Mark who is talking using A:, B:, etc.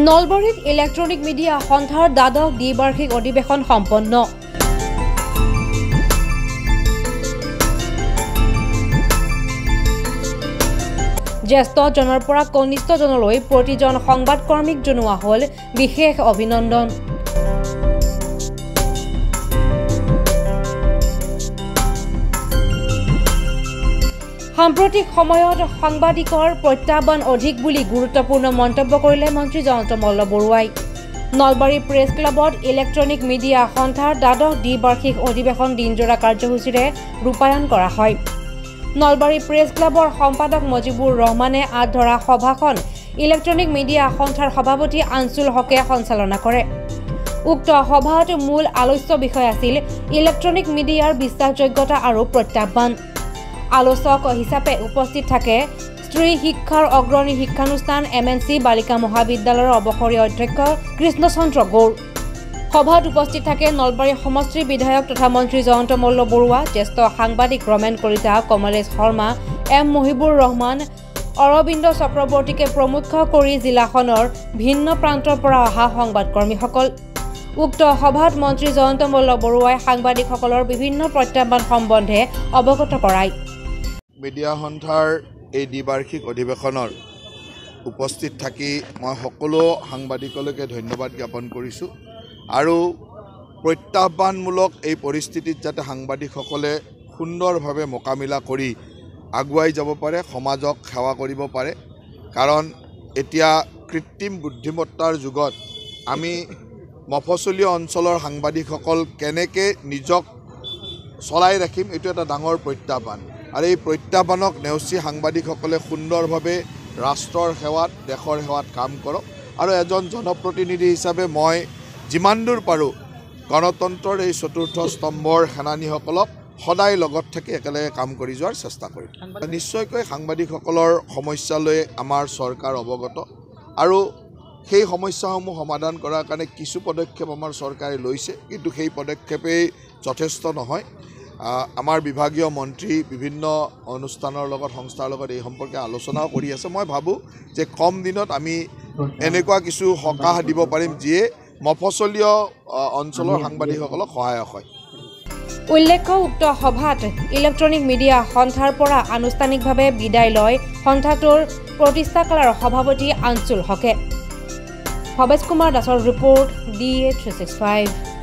A: নলবাৰীত electronic media সন্থাৰ দ্বাদশ দ্বিবাৰ্ষিক অধিৱেশন সম্পন্ন। জ্যেষ্ঠজনৰ পৰা কনিষ্ঠজনলৈ প্ৰতিজন সংবাদকৰ্মীক জনোৱা হ'ল বিশেষ অভিনন্দন। সাম্প্ৰতিক সময়ত সাংবাদিকৰ প্ৰত্যাহ্বান অধিক বুলি গুৰুত্বপূৰ্ণ মন্তব্য কৰিলে মন্ত্ৰী জয়ন্ত মল্ল বৰুৱাই। নলবাৰী প্ৰেছ ক্লাবত ইলেক্ট্ৰনিক মিডিয়া সন্থাৰ দ্বাদশ দ্বিবাৰ্ষিক অধিৱেশন দিনজোৰা কাৰ্যসূচীৰে ৰূপায়ণ কৰা হয়। নলবাৰী প্ৰেছ ক্লাবৰ সম্পাদক মজিবুৰ ৰহমানে আঁত ধৰা সভাখন ইলেক্ট্ৰনিক মিডিয়া সন্থাৰ সভাপতি আনচুল হকে সঞ্চালনা কৰে। উক্ত সভাত মূল আলোচ্য বিষয় আছিল ইলেক্ট্ৰনিক মিডিয়াৰ বিশ্বাসযোগ্যতা আৰু প্ৰত্যাহ্বান। আলোচক হিচাপে উপস্থিত থাকে স্ত্ৰী শিক্ষাৰ অগ্ৰণী শিক্ষানুষ্ঠান MNC বালিকা মহাবিদ্যালয়ৰ অৱসৰী অধ্যক্ষ কৃষ্ণচন্দ্ৰ গৌৰ। সভাত উপস্থিত থাকে নলবাৰী সমষ্টিৰ বিধায়ক তথা মন্ত্ৰী জয়ন্ত মল্ল বৰুৱা, জ্যেষ্ঠ সাংবাদিক ৰমেন কলিতা, কমলেশ শৰ্মা, এম মহিবুৰ ৰহমান, অৰবিন্দ চক্ৰৱৰ্তীকে প্ৰমুখ কৰি জিলাখনৰ ভিন্ন প্ৰান্তৰ পৰা অহা সংবাদকৰ্মীসকল। উক্ত সভাত মন্ত্ৰী জয়ন্ত মল্ল বৰুৱাই সাংবাদিকসকলৰ বিভিন্ন প্ৰত্যাহ্বান সম্বন্ধে অৱগত কৰায়।
B: মিডিয়া সন্থাৰ এই দ্বিবাৰ্ষিক অধিৱেশনৰ উপস্থিত থাকি মই সকলো সাংবাদিকলৈকে ধন্যবাদ জ্ঞাপন কৰিছোঁ আৰু প্ৰত্যাহ্বানমূলক এই পৰিস্থিতিত যাতে সাংবাদিকসকলে সুন্দৰভাৱে মোকাবিলা কৰি আগুৱাই যাব পাৰে, সমাজক সেৱা কৰিব পাৰে। কাৰণ এতিয়া কৃত্ৰিম বুদ্ধিমত্তাৰ যুগত আমি মফচলীয় অঞ্চলৰ সাংবাদিকসকল কেনেকৈ নিজক চলাই ৰাখিম, এইটো এটা ডাঙৰ প্ৰত্যাহ্বান। আৰু এই প্ৰত্যাহ্বানক নেওচি সাংবাদিকসকলে সুন্দৰভাৱে ৰাষ্ট্ৰৰ সেৱাত, দেশৰ সেৱাত কাম কৰক। আৰু এজন জনপ্ৰতিনিধি হিচাপে মই যিমান দূৰ পাৰোঁ গণতন্ত্ৰৰ এই চতুৰ্থ স্তম্ভৰ সেনানীসকলক সদায় লগত থাকি একেলগে কাম কৰি যোৱাৰ চেষ্টা কৰিম। নিশ্চয়কৈ সাংবাদিকসকলৰ সমস্যালৈ আমাৰ চৰকাৰ অৱগত আৰু সেই সমস্যাসমূহ সমাধান কৰাৰ কাৰণে কিছু পদক্ষেপ আমাৰ চৰকাৰে লৈছে, কিন্তু সেই পদক্ষেপেই যথেষ্ট নহয়। আমাৰ বিভাগীয় মন্ত্ৰী বিভিন্ন অনুষ্ঠানৰ লগত, সংস্থাৰ লগত এই সম্পৰ্কে আলোচনাও কৰি আছে। মই ভাবোঁ যে কম দিনত আমি এনেকুৱা কিছু সকাহ দিব পাৰিম যিয়ে মফচলীয় অঞ্চলৰ সাংবাদিকসকলক সহায়ক হয়।
A: উল্লেখ্য, উক্ত সভাত ইলেক্ট্ৰনিক মিডিয়া সন্থাৰ পৰা আনুষ্ঠানিকভাৱে বিদায় লয় সন্থাটোৰ প্ৰতিষ্ঠাকালৰ সভাপতি আনচুল হকে। ভৱেশ কুমাৰ দাসৰ ৰিপৰ্ট, DA 365।